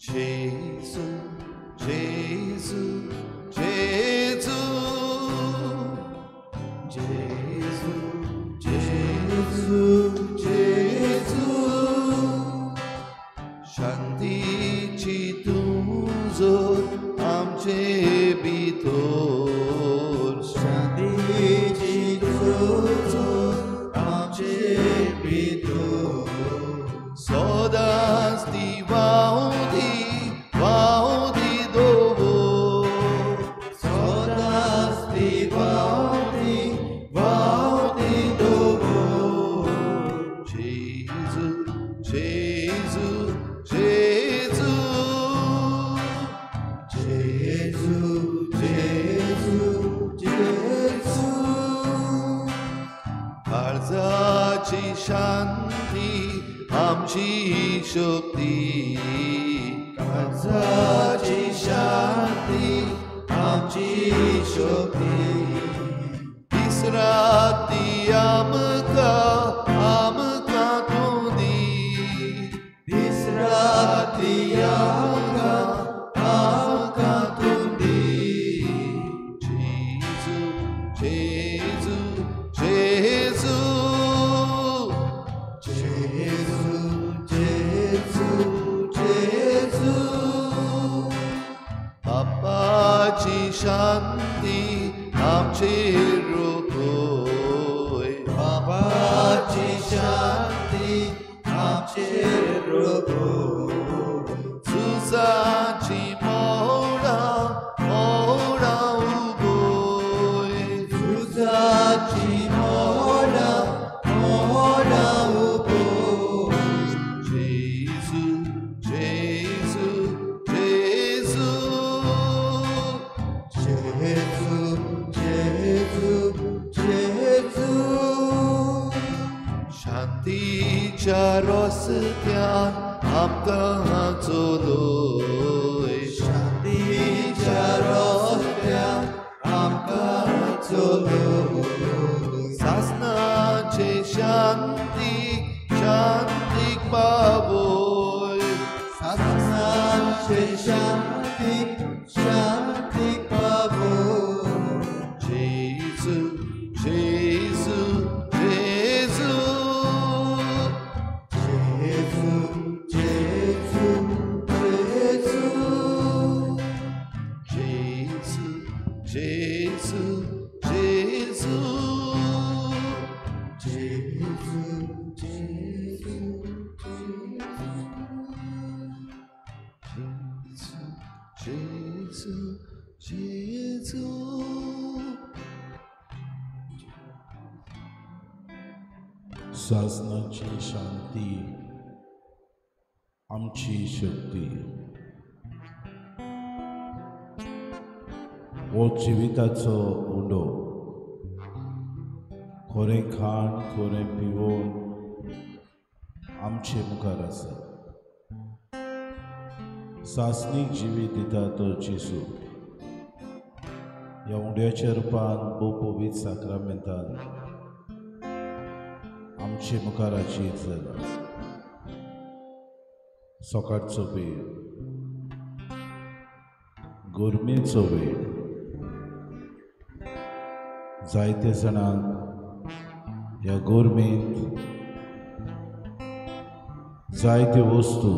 जेजू जेजू जेजू जेजू जेजू जेजू शांतीची तूं जोत आमचे भितर शांतीची तूं जोत आमचे भितर सदांच ती वावदी वावदी दवर सदांच ती वावदी वावदी दवर जेजू जेजू जेजू जेजू जेजू जेजू काळजाची शांती आमची शक्ती काळजाची शांती आमची शक्ती दीस राती आमकां आमकां तूं दी दीस राती आमकां आमकां तूं दी जेजू जेजू जेजू जेजू जेजू जेजू बापाची शांती आमचेर रोखय बापाची शांती आमचेर रोखय झुजाची मोडां मोडां उबय झुजाची मोडां मोडां उबय जेजू जेजू जेजू जेजू जेजू जेजू शांतीच्या रस्त्यान आमकां चलय शांतीच्या रस्त्यान आमकां चलय सासणाचे शांतीक शांतीक पावय सासणाचे शांतीक शांतीक पावय जेजू जेजू जेजू जेजू जेजू जेजू जेजू जेजू जेजू जेजू जेजू जेजू जेजू. सासणाची शांती आमची शक्ती हो जिविताचो उंडो खरें खाण खरें पिवोवन आमचे मुखार आसा. सासणीक जिवीत दिता तो जेजू ह्या उंड्याच्या रुपान भोव पवित्र साक्रामेंतान आमचे मुखार हाजीर जाला. सकाळचो वेळ, गरमेचो वेळ, जायते जाणांक ह्या गरमेंत जायत्यो वस्तू,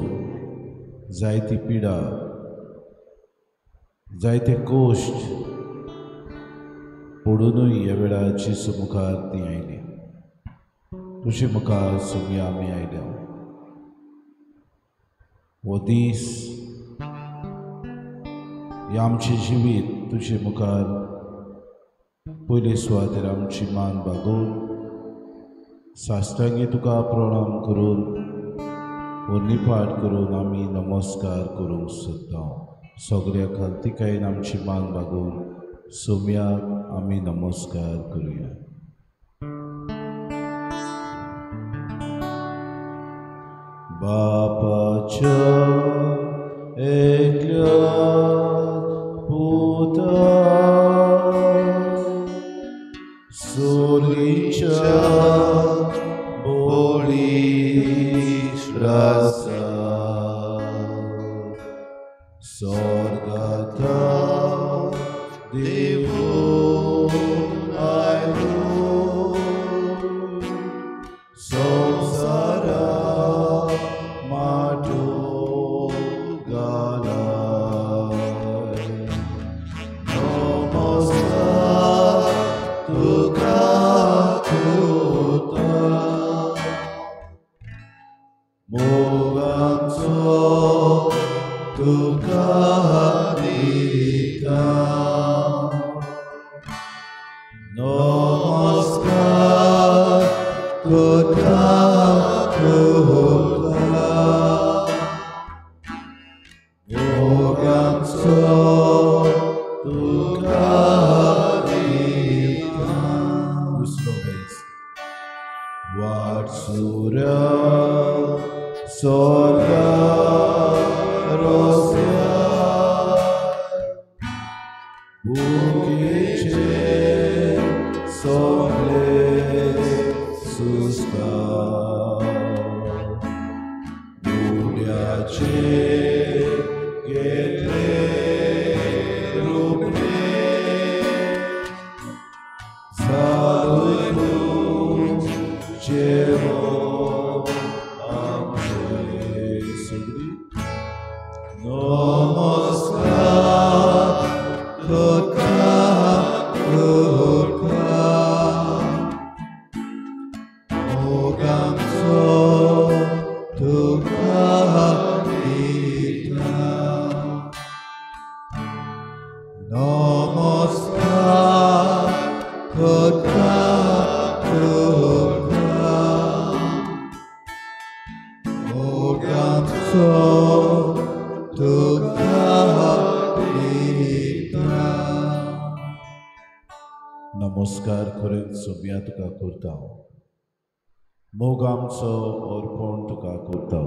जायती पिडा, जायते कश्ट पडुनूय ह्या वेळार जेजू मुखार ती आयली. तुजे मुखार सुमया आमी आयल्या. हो दीस हें आमचें जिवीत तुजे मुखार पयले सुवातेर आमची मान बागोवन साश्टांगी तुका प्रणाम करून वो निपाट करून आमी नमस्कार करूंक सोदता. सगळ्या खालतीकायेन आमची मान बागोवन सोम्याक आमी नमस्कार करुया. बापाच्या एकल्या पुता सोरीच्या बोळी श्वासा देवून आयलो संवसारा माटो घालाय. नमस्कार तुका करता मोगाचो तुका दिता. नमस्कार तुका करता मोगाचो तुका दिता. दुसरो वेस. वाटसुऱ्या सोल्या रोस्या भुकेचे सोले सुस्ता उड्याचे घेतले रुपे जालय तूं जेवण आमचें. सगळीं नमस्कार तुका करता मोगाचो तुका दिता. नमस्कार तुका करता मोगाचो तुका दिता. नमस्कार खरेंच सोम्या तुका करता, मोग आमचो अर्पण तुका करता.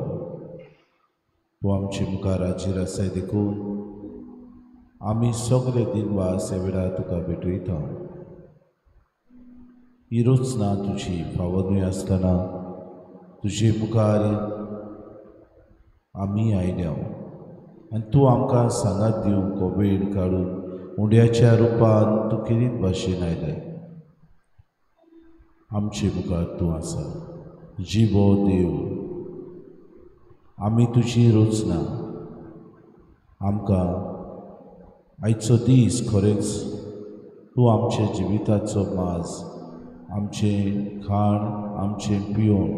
तूं आमचे मुखार हाजीर आसाय देखून आमी सगळे दिनवास ह्या वेळार तुका भेटयता. ही रचना तुजी फावो न्हय आसतना तुजे मुखार आमी आयल्या आनी तूं आमकां सांगात दिवंक हो वेळ काडून उंड्याच्या रुपान तूं किरीत भाशेन आयलें. आमचे मुखार तूं आसा जिवो देव. आमी तुजी रचना. आमकां आयचो दीस खरेंच तूं आमच्या जिविताचो माज, आमचें खाण, आमचें पिवण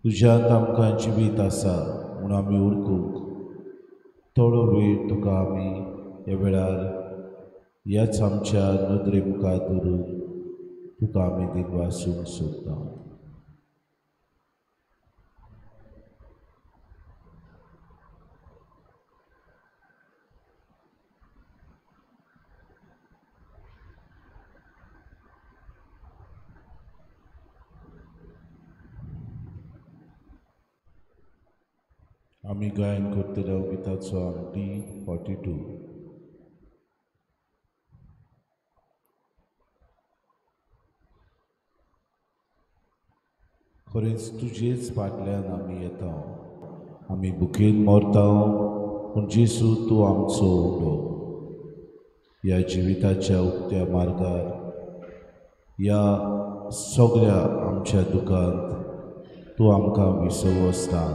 तुज्यांत आमकां जिवीत आसा म्हूण आमी उरकूंक थोडो वेळ तुका आमी ह्या वेळार ह्याच आमच्या नदरे मुखार धरून तुका आमी दिनवासूंक सोदता. आमी गायन करतले गिताचो आमटी 42. खरेंच तुजेच फाटल्यान आमी येता, आमी भुकेन मरता, पूण जेसू तूं आमचो उंडो. ह्या जिविताच्या उक्त्या मार्गार ह्या सगळ्या आमच्या दुखांत तूं आमकां विसव स्थान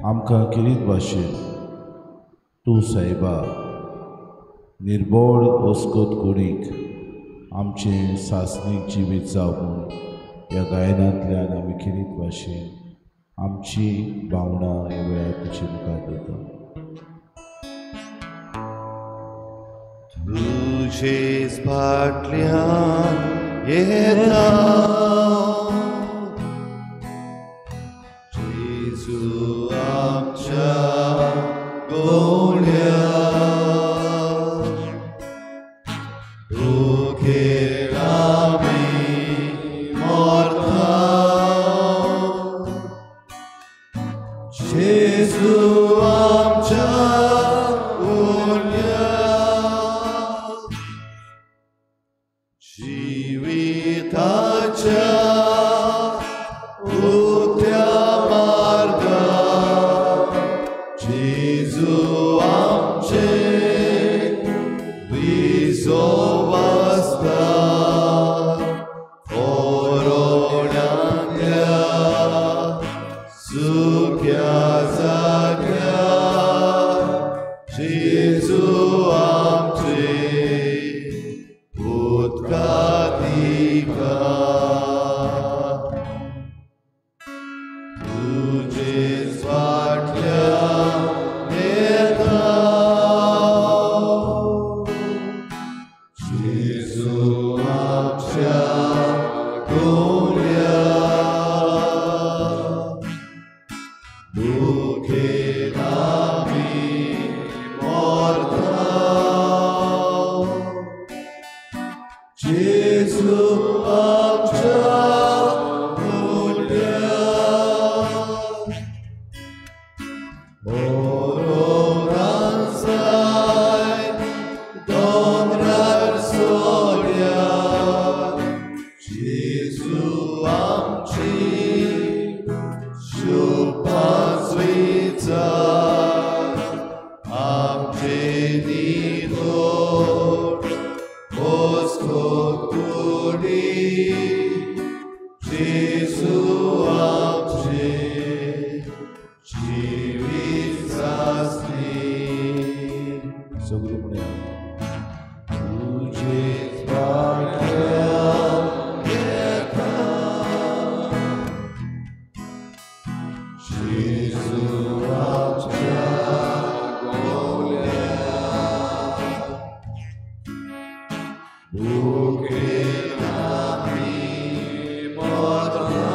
आमकां किरीत भाशेन तूं सायबा निर्बळ वस्कोत कुडीक आमचें सासणीक जिवीत जावं म्हूण ह्या गायनांतल्यान आमी किरीत भाशेन आमची भावनां ह्या वेळार तुजे मुखार दवरता. तुजेच फाटल्यान येता जेजू आमच्या गोळ्या भुकेर आमी मरता जेजू आमच्या गोळ्या जिविताच्या तुझेच फाटल्यान येता जेजू आमच्या गोल्या भुकेन आमी मरता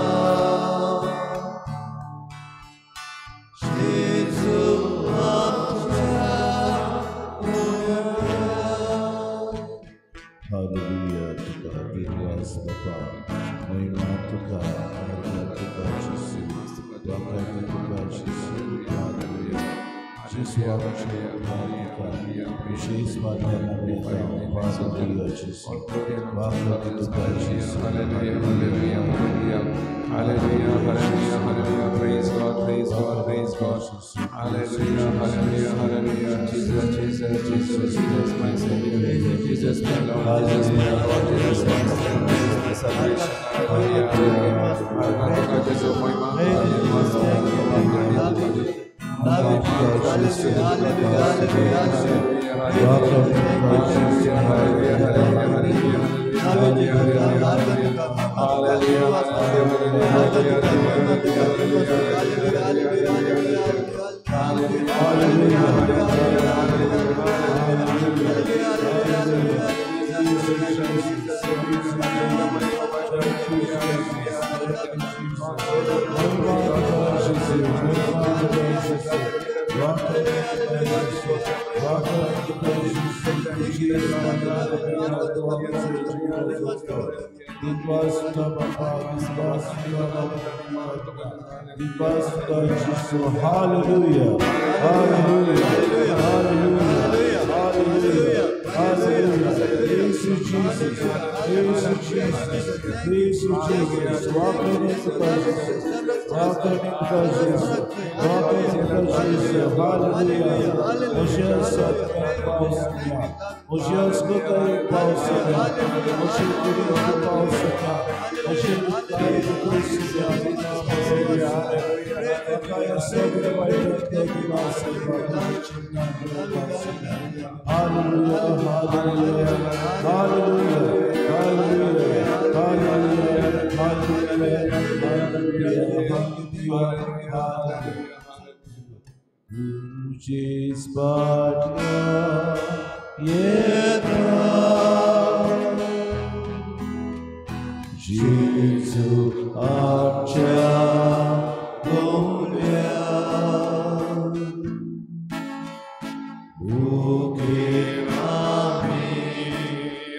जेजू आमच्या गोल्या. हालेलुया तुका दिनवास बापा, महिमा तुका, आराधना तुका जेजू, वाखाणणी तुका जेजू. हालेलुया जेजू आमच्या तुका विशेष फाटल्यान आमी येता. हालेलुया जेजू, वाखाणणी तुका जेजू. Hallelujah, hallelujah, hallelujah, hallelujah, hallelujah, hallelujah. Praise God, praise God, praise God. Hallelujah, hallelujah, hallelujah. Jesus, Jesus, Jesus, Jesus, my Savior. Jesus, my Lord, Jesus, my Lord, Jesus, my strength, Jesus, my salvation. Hallelujah, hallelujah. Hallelujah, Jesus, Mahima, Hallelujah, hallelujah, hallelujah, hallelujah, hallelujah. Jesus, Jesus, Jesus, Jesus, Jesus. Walking in the presence, walking in the presence, walking in the presence. Hallelujah. Hallelujah, hallelujah, hallelujah, hallelujah, hallelujah, hallelujah, hallelujah. तुझेच फाटल्यान येता जेजू आमच्या गोल्या भुकेन आमी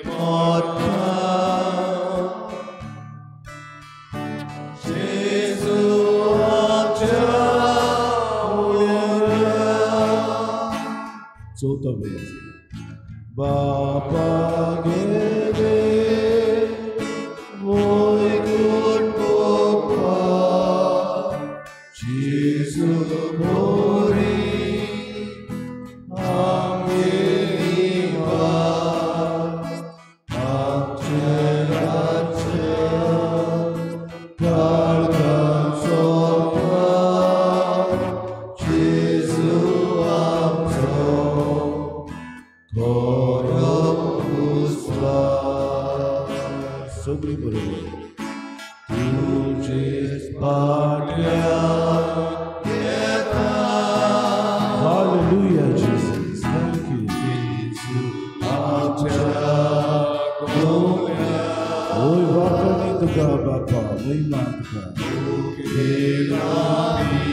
मरता जेजू आमच्या गोल्या. चौथो वेळ बापा गेले वैकुंठ भोगपाक जेजू मोरी आमगेली वाट आमचें राज्य काळखांत सोडपाक जेजू आमचो खरो उस्वास. सगळी बरोबर तुझेच फाटल्यान येता. Hallelujah, Jesus. Thank you, जेजू आमच्या गोल्या. ओय वाखाणणी तुका बापा, महिमा तुका. भुकेन आमी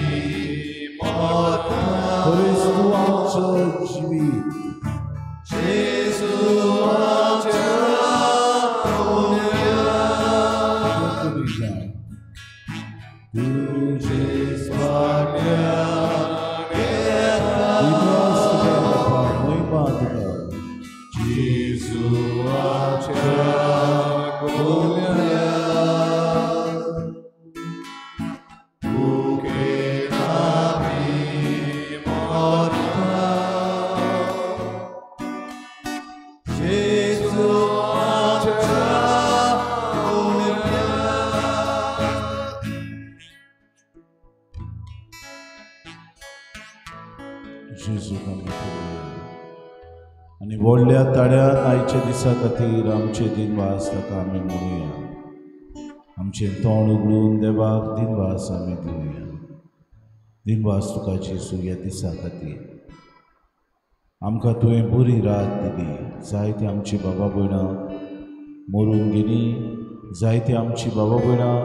मरता खरेंच तूं आमचो जिवीत जेजू आमच्या गोल्या. तुझेच फाटल्यान येता तुका बापा, महिमा तुका. जेजू आमच्या गोल्या भुकेन आमी मरता जेजू आमच्या गोल्या. जेजू आमी पळोवया आनी व्हडल्या व्हडल्या ताळ्यान आयच्या दिसा खातीर आमचे दिनवास ताका आमी म्हणुया. आमचें तोंड उगडून देवाक दिनवास आमी दिवया. दिनवास तुका जेजू ह्या दिसा खातीर. आमकां तुवें बरी रात दिली. जायते आमची बाबा भयणां मरून गेली, जायते आमची बाबा भयणां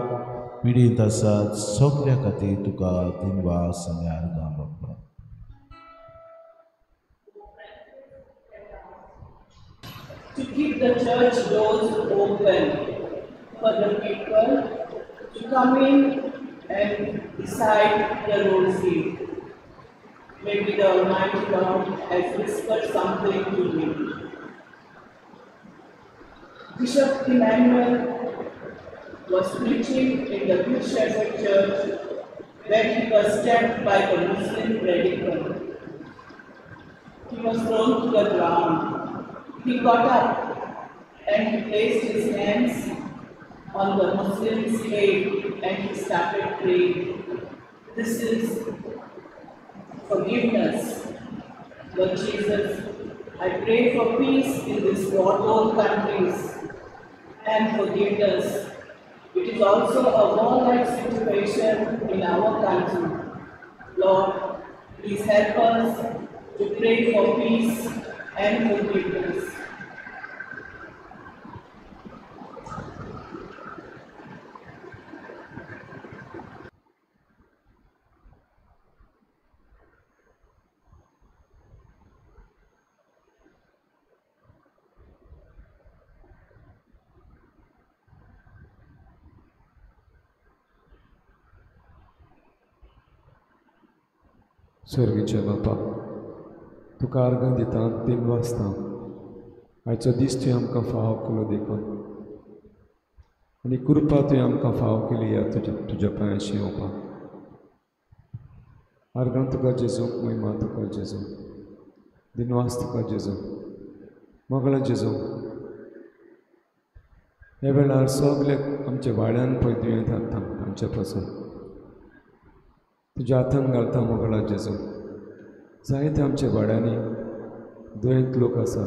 पिडेंत आसात. सगल्या खातीर तुका दिनवास आनी आर्गां बाबा. To keep the church doors open for the people to come in and recite the rosary. Maybe the Almighty God has whispered something to me. Bishop Emmanuel was preaching in the Good Shepherd Church when he was stabbed by the Muslim radical. He was thrown to the ground. He got up and he placed his hands on the Muslim's head and he started praying. This is forgiveness. Lord Jesus, I pray for peace in these war-torn countries and forgiveness. It is also a warlike situation in our country. Lord, please help us to pray for peace and forgiveness. सर्गीच्या बापा, तुका आर्गां दिता, दिनवासता. आयचो दीस तुवें आमकां फाव केलो देखून आनी कृपा तुवें आमकां फाव केली ह्या तुज्या पांयाशी येवपाक. आर्गां तुका जेजू, महिमा तुका जेजू, दिनवास तुका जेजू, मोगळा जेजू. ह्या वेळार सगळे आमच्या वाड्यान पळय दुयेंत हाडटा तांचे पासून तुज्या हातान घालता मोगळा जेजू. जायते आमच्या वाड्यांनी दुयेंत लोक आसा,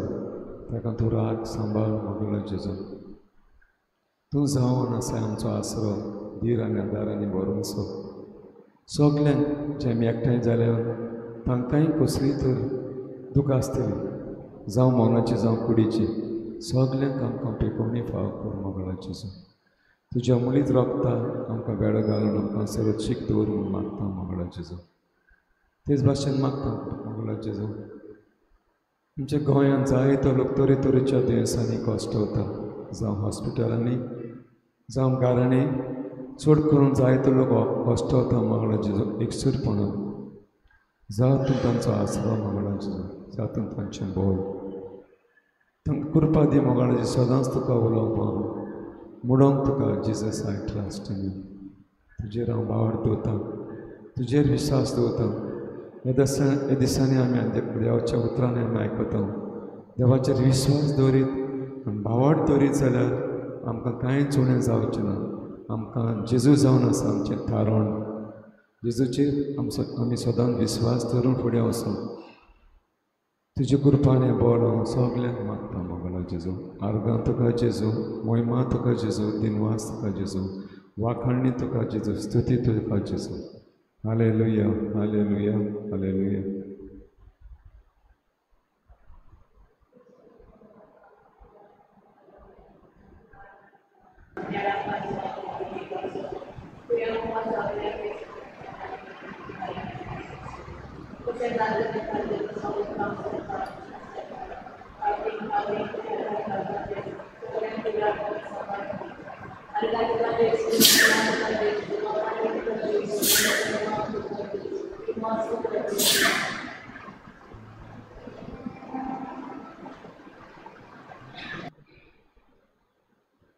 ताका तूं राख सांबाळ मोगळा जेजू. तूं जावन आसा आमचो आसरो, धीर आनी आदार आनी भरोसो. सगल्यांक जे आमी एकठांय जाल्यार तांकांय कसली तर दुखां आसतली, जावं मनाची जावं कुडीची, सगल्यांक आमकां पेकोवणी फाव कर मोगळा जेजू. तुज्या मुलीच रोगता आमकां वेळो घालून आमकां सुरक्षीत दवर म्हूण मागता मोगळा जेजू. तेच भाशेन मागता मोगळा जेजू, आमच्या गोंयांत जायतो लोक तरेतरेच्या दुयेंसांनी कश्ट वता, जावं हॉस्पिटलांनी जावं घरांनी, चड करून जायतो लोक कश्ट वता मोगळा जेजू एकसूरपणान. जावं तूं तांचो आसरो मोगळा जेजू, जावं तूं तांचें बोल, तांकां कृपा दी मोगळा जेजू, सदांच तुका उलोवपाक म्हणून तुका Jesus I trust in you. तुजेर हांव भावार्थ दवरतां, तुजेर विश्वास दवरतां. ह्या दिसांनी आमी देवाच्या उतरांनी आमी आयकता. देवाचेर विश्वास दवरीत आनी भावार्थ दवरीत जाल्यार आमकां कांयच उणें जावचें ना. आमकां जेजू जावन आसा आमचें थारण. जेजूचेर आमी सदांच विश्वास दवरून फुडें वचूं. तुज्या कृपाने बोल हांव सगल्यांक मागता मोगळा जेजू. आर्गां तुका जेजू, महिमा तुका जेजू, दिनवास तुका जेजू, वाखाणणी तुका जेजू, स्तुती तुका जेजू. Hallelujah, hallelujah, hallelujah.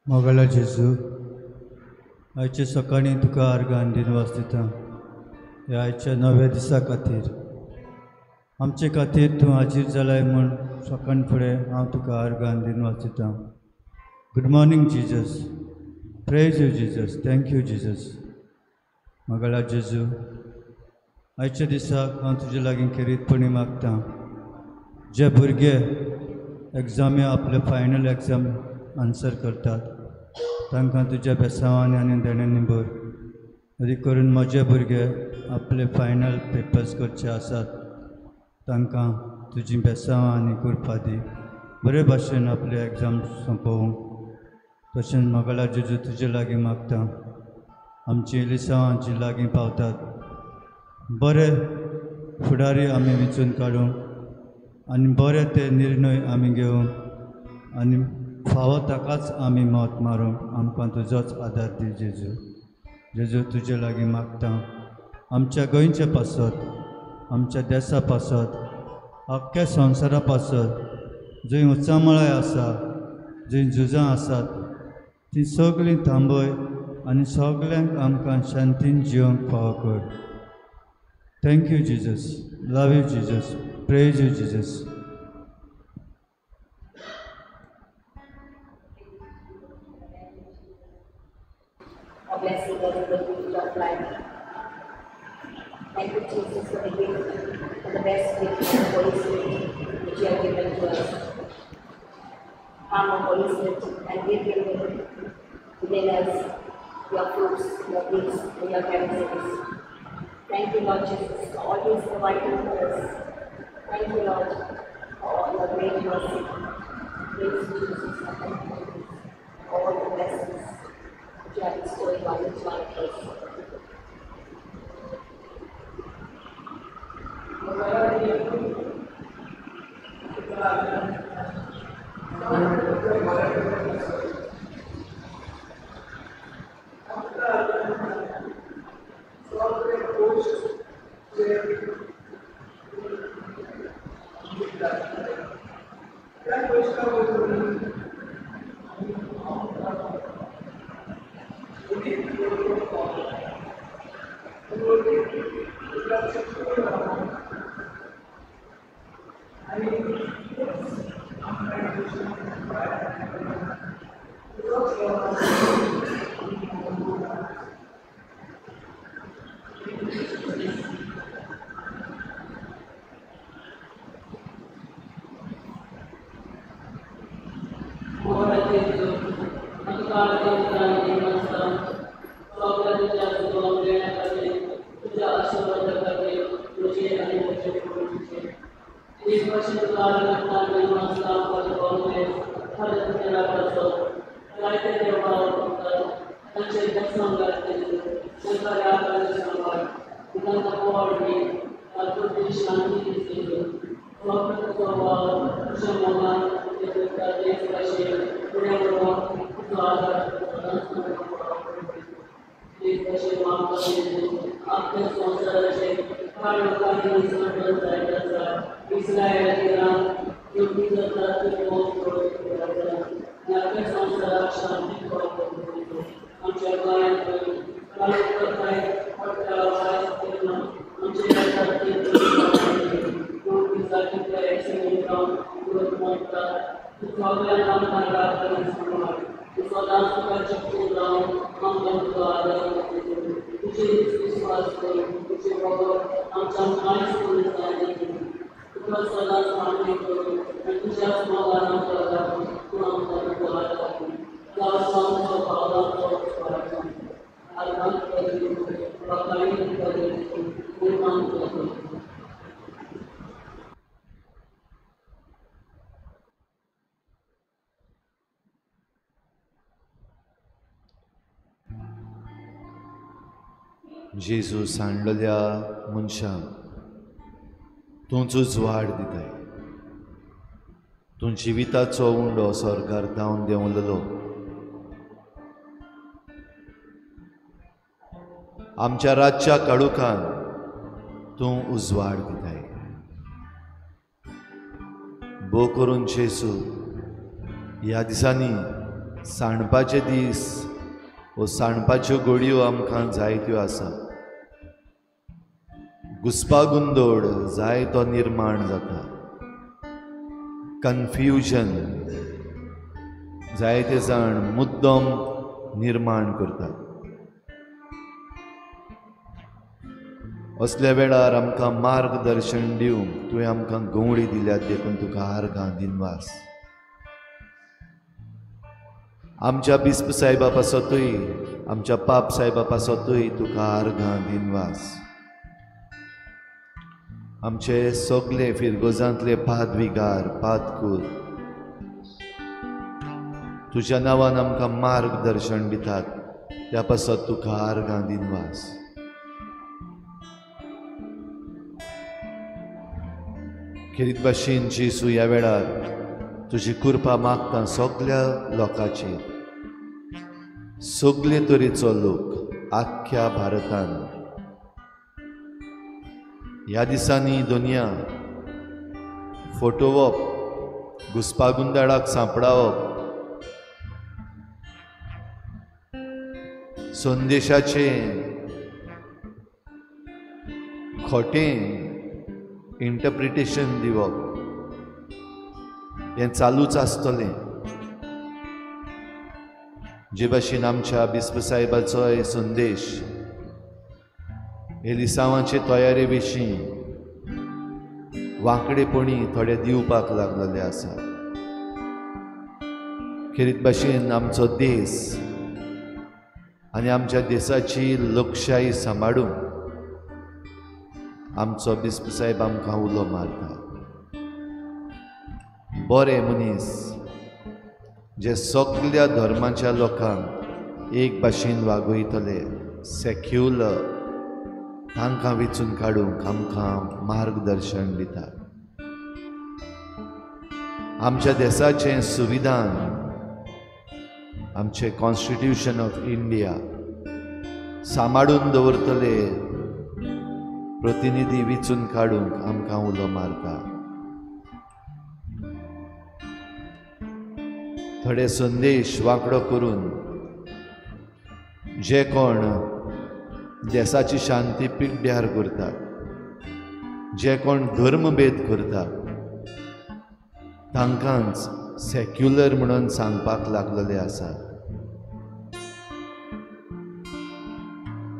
मोगळा जेजू, आयचे सकाळीं तुका आर्गां दिनवास दिता ह्या आयच्या नव्या दिसा खातीर. आमचे खातीर तूं हाजीर जालाय म्हूण सकाळ फुडें हांव तुका आर्गां दिनवास दिता. Good morning Jesus, praise you Jesus, thank you Jesus. मोगळा जेजू, आयच्या दिसाक हांव तुजे लागीं खेरीतपणी मागता, जे भुरगे एग्जामी आपले फायनल एग्जाम आन्सर करतात तांकां तुज्या बेसांवांनी आनी देण्यांनी भर. अदीक करून म्हजे भुरगे आपले फायनल पेपर्स करचे आसात तांकां तुजी बेसांवां आनी कृपा दी, बरे भाशेन आपले एग्जाम सोंपोवंक. तशेंच मोगाळा जेजू तुजे लागीं मागता आमची इलिसांवां जी लागीं पावतात बरे फुडारी आमी वेंचून काडूंक आनी बरे ते निर्णय आमी घेवंक आनी फावो ताकाच आमी मत मारूंक आमकां तुजोच आदार दी जेजू. जेजू तुजे लागीं मागता आमच्या गोंयचे पासत, आमच्या देसा पासत, आख्ख्या संवसारा पासत जंय उचामळाय आसा, जंय झुजां आसात ती सगळीं थांबय आनी सगल्यांक आमकां शांतीन जिवंक फावो कर. Thank you Jesus, love you Jesus, praise you Jesus. For blessing us with the gift of life. Thank you, Jesus, for the gift, for the best gift of the Holy Spirit which you have given to us. Come, O Holy Spirit, and give within us your fruits, your gifts, and your charisms. Thank you, Lord Jesus, for always providing for us. Thank you, Lord, for all your great mercy. Praise Jesus, and thank you for all the blessings which you have bestowed on each one of us. जेजू सांडलेल्या मनशांक तूं उजवाड दिताय. तूं जिविताचो उंडो स्वर्गार धांवन देंवलेलो. आमच्या रातच्या काळोखान तूं उजवाड दिताय. भोव करून जेजू ह्या दिसांनी सांडपाचे दीस वो सांडपाच्यो गोडयो आमकां जायत्यो आसा. घुस्पागुंदोड जायतो निर्माण जाता. कन्फ्युजन जायते जाण मुद्दम निर्माण करतात. असल्या वेळार आमकां मार्गदर्शन दिवंक तुवें आमकां गंवळी दिल्यात देखून तुका आर्गां दिनवास. आमच्या बिस्प साहेबा पासतूय, आमच्या पाप साहेबा पासतूय तुका आर्गां दिनवास। आमचे सगळे फिरगोजांतले पादविगार पादकूर तुज्या नांवान आमकां मार्गदर्शन दितात, त्या पासत तुका आर्गां दिनवास। खेरीत भाशेन जेजू ह्या वेळार तुजी कृपा मागता सगल्या लोकांचेर, सगले तरेचो लोक आख्ख्या भारतान ह्या दिसांनी दुनिया फटोवप, घुस्पागुंदाळाक सांपडावप, संदेशाचें खोटें इंटरप्रिटेशन दिवप हें चालूच आसतलें। जे भाशेन आमच्या बिस्प साहेबाचोय संदेश एलिसांवाचे तयारे विशीं वांकडेपणी थोडे दिवपाक लागलेले आसा। खेरीत भाशेन आमचो देश आनी आमच्या देशाची लोकशाही सांबाळूंक आमचो बिस्प साहेब आमकां उलो मारता। बरे मनीस जे सगल्या धर्माच्या लोकांक एक भाशेन वागयतले, सेक्युलर, तांकां वेंचून काडूंक आमकां मार्गदर्शन दिता। आमच्या देशाचें संविधान, आमचें कॉन्स्टिट्यूशन ऑफ इंडिया सांबाळून दवरतले प्रतिनिधी वेंचून काडूंक आमकां उलो मारता। थोडे संदेश वांकडो करून जे कोण देशाची शांती पिड्ड्यार करतात, जे कोण धर्मभेद करतात, तांकांच सेक्युलर म्हणून सांगपाक लागलेले आसात।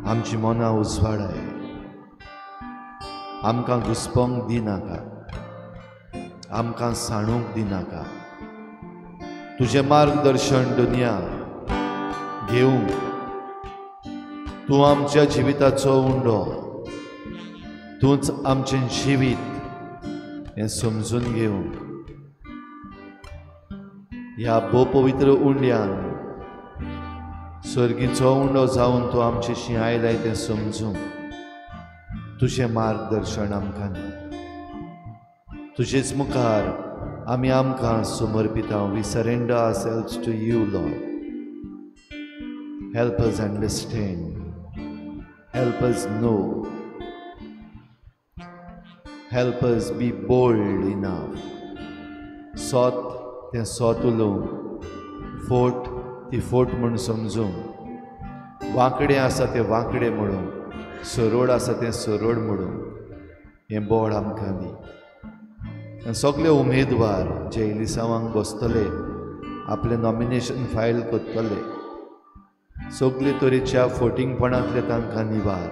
आमची मनां उजवाडाय, आमकां घुसपोंक दिनाका, आमकां सांडूंक दिनाका। तुजें मार्गदर्शन दुनिया घेवंक तूं आमच्या जिविताचो उंडो, तूंच आमचें जिवीत हें समजून घेवंक ह्या भोव पवित्र उंड्यान सर्गीचो उंडो जावन तूं आमचेशी आयलाय तें समजूंक तुजें मार्गदर्शन आमकां दी। तुजेच मुखार आमी आमकां समर्पिता। We surrender ourselves to you Lord. Help us understand, help us know, help us be bold enough. सोत तें सोत उलोवंक, फोट ती फोट म्हूण समजूंक, वांकडें आसा तें वांकडें म्हणूंक, सरोड आसा तें सरोड म्हणूंक हें बोळ आमकां दी। आनी सगळे उमेदवार जे इलिसांवांक बसतले, आपलें नॉमिनेशन फायल करतले, सगळे तरेच्या फोटिंगपणांतले तांकां निवार,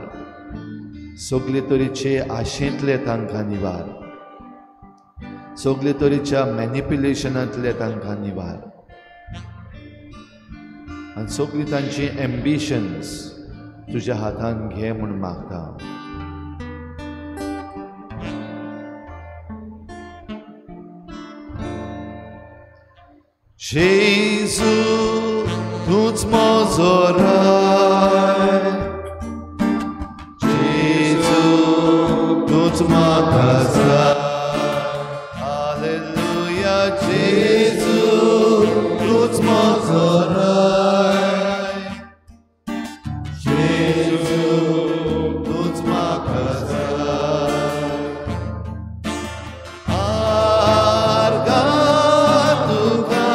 सगळे तरेचे आशेंतले तांकां निवार, सगळे तरेच्या मॅनिप्युलेशनांतले तांकां निवार, आनी सगळीं तांची एम्बिशन्स तुज्या हातान घे म्हूण मागता। जेजू तूंच म्हजो राय, जेजू तूंच म्हाका जाय, हालेलुया, जेजू तूंच म्हजो राय, जेजू तूंच म्हाका जाय। आर्गां तुका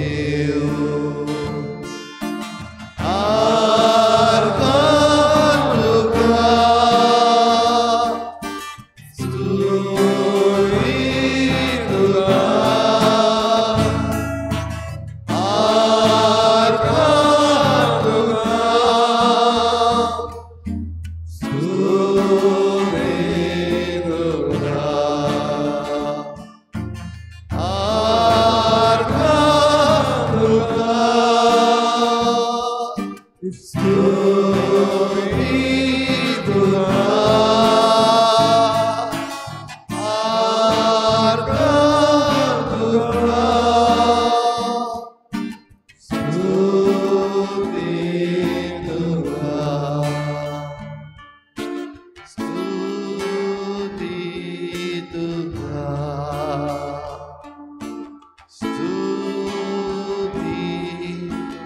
देव आर्गां तुका स्तुती तुका आर्गां तुका स्तुती तुका आर्गां तुका स्तुती तुका आर्गां तुका स्तुती तुका स्तुती तुका स्तुती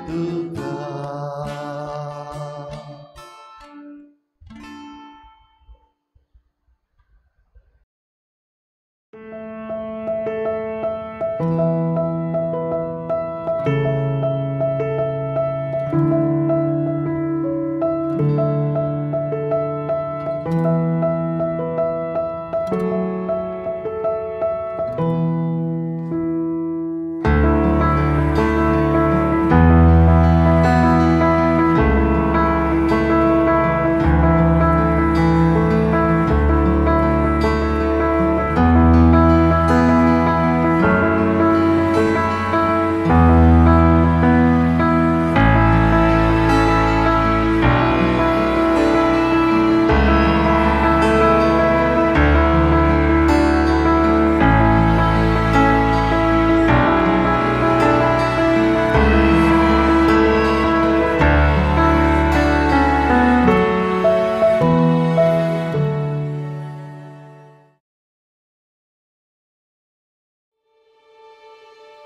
तुका.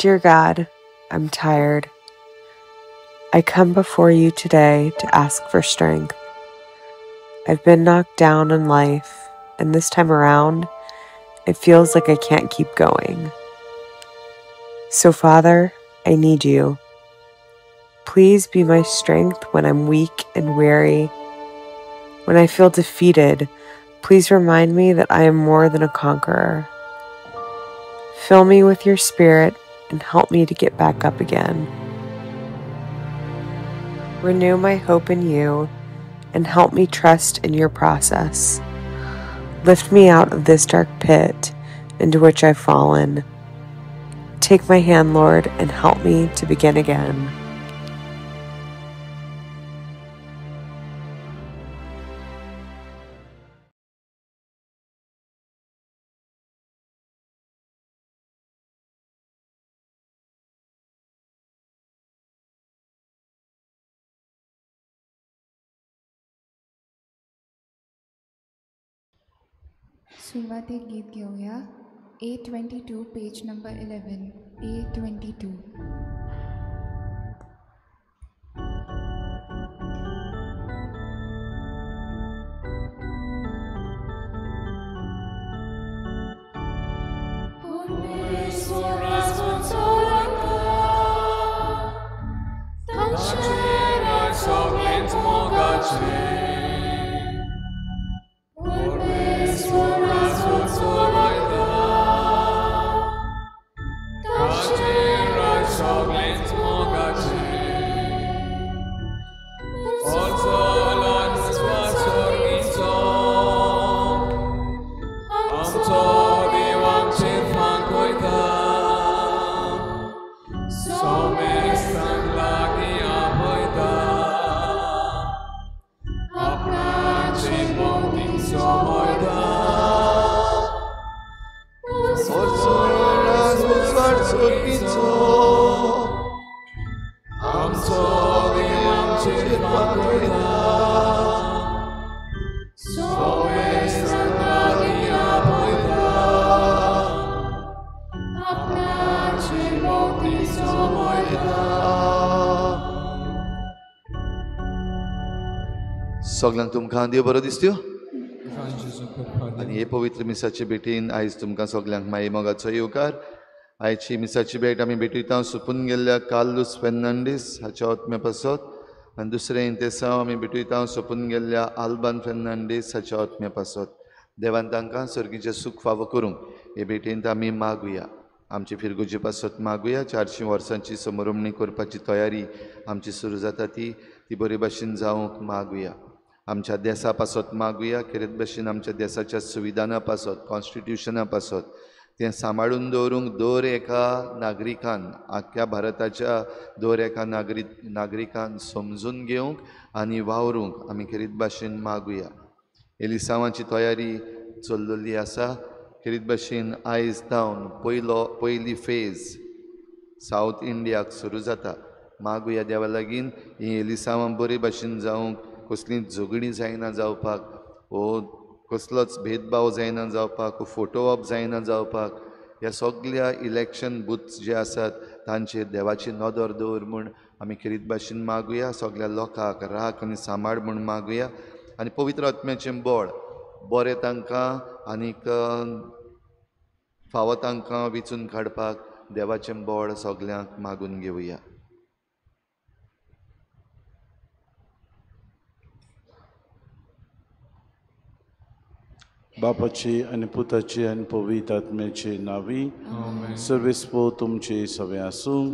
Dear God, I'm tired. I come before you today to ask for strength. I've been knocked down in life, and this time around, it feels like I can't keep going. So, Father, I need you. Please be my strength when I'm weak and weary. When I feel defeated, please remind me that I am more than a conqueror. Fill me with your spirit and help me to get back up again. Renew my hope in you and help me trust in your process. Lift me out of this dark pit into which I've fallen. Take my hand, Lord, and help me to begin again. सुरवातेक गीत घेवया A22 page number 11 A22. सगळ्यांक तुमकां देव बरो दिसत्यो आनी हे पवित्र मिसाचे भेटीन आयज तुमकां सगळ्यांक माई मोगाचो येवकार. आयची मिसाची भेट आमी भेटयता सुपून गेल्ल्या कार्लूस फेर्नांडीस हाच्या आत्म्या पासत आनी दुसरें इंतेसांव आमी भेटयता सोपून गेल्ल्या आल्बान फेर्नांडीस हाच्या आत्म्या पासत. देवान तांकां सर्गीचें सूख फावो करूंक हे भेटेंत आमी मागुया. आमची फिरगुजी पासत मागुया. 400 वर्सांची समरमणी करपाची तयारी आमची सुरू जाता ती ती बरे भाशेन जावंक मागुया. आमच्या देसा पासत मागुया. खेरीत भाशेन आमच्या देसाच्या संविधाना पासत, कॉन्स्टिट्युशना पासत तें सांबाळून दवरूंक दर एका नागरिकान, आख्ख्या भारताच्या दर एका नागरिकान समजून घेवंक आनी वावरूंक आमी खेरीत भाशेन मागुया. एलिसांवाची तयारी चल्लेली आसा. खेरीत भाशेन आयज जावन पयली फेज सावथ इंडियाक सुरू जाता. मागुया देवा लागीं ही एलिसांवां बरे भाशेन जावंक, कसलीं झगडीं जायना जावपाक, वो कसलोच भेदभाव जायना जावपाक, फोटोवप जायना जावपाक, ह्या सगल्या इलेक्शन बूथ्स जे आसात तांचेर देवाची नदर दवर म्हूण आमी खेरीत भाशेन मागुया. सगल्या लोकांक राख आनी सांबाळ म्हूण मागुया आनी पवित्र आत्म्याचें बळ बरें तांकां आनीक फावो तांकां विचून काडपाक देवाचें बळ सगल्यांक मागून घेवया. बापाची आनी पुताची आनी पवित्र आत्म्याची नावी सर्वेस्पो तुमचे सवे आसूं.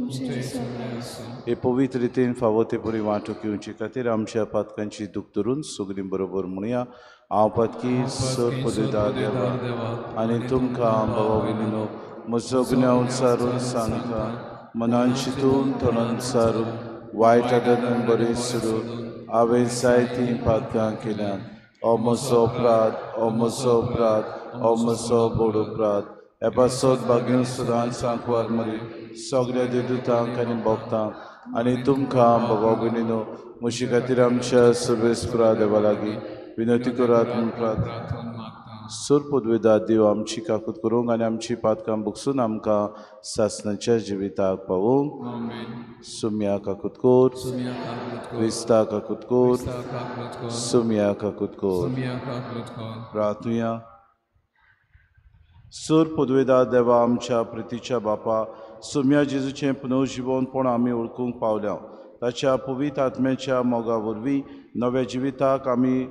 हे पवित्र रितीन फावो ते परी वांटूक येवचे खातीर आमच्या पातकांची दूख धरून सगळीं बरोबर म्हणया. हांव पातकी सर पदवीदार देवा आनी तुमकां बाबा भयणीनो म्हजो गुन्यांव सारून सांगता. मनान चिंतून तोंडान सारून वायट आदतान बरें सोडून हांवें जायतीं पातकां केल्यांत. ओ म्हजो अपराध, ओ म्हजो अपराध, ओ म्हजो व्हड अपराध. हे पासत भाग्य सदांच सांकवार मरी सगळ्या देवदूतांक आनी भक्तांक आनी तुमकां बाबा भयणीनो म्हजे खातीर आमच्या सर्वेस्परा देवा लागीं विनंती करात म्हूण प्रार्थना. सर पदवेदार देव आमची काकूत करूंक आनी आमची पातकां बगसून आमकां सासणाच्या जिविताक पावोवंक. सुम्या काकूत कोर, क्रिस्ता काकूत कोर, सुम्या काकूत कोर. प्रार्थुया. सर पदवेदार देवा आमच्या प्रितीच्या बापा, सुम्या जेजूचें पुनर्जिवनपण आमी वळखूंक पावल्या. ताच्या पवित्र आत्म्याच्या मोगा वरवीं नव्या जिविताक आमी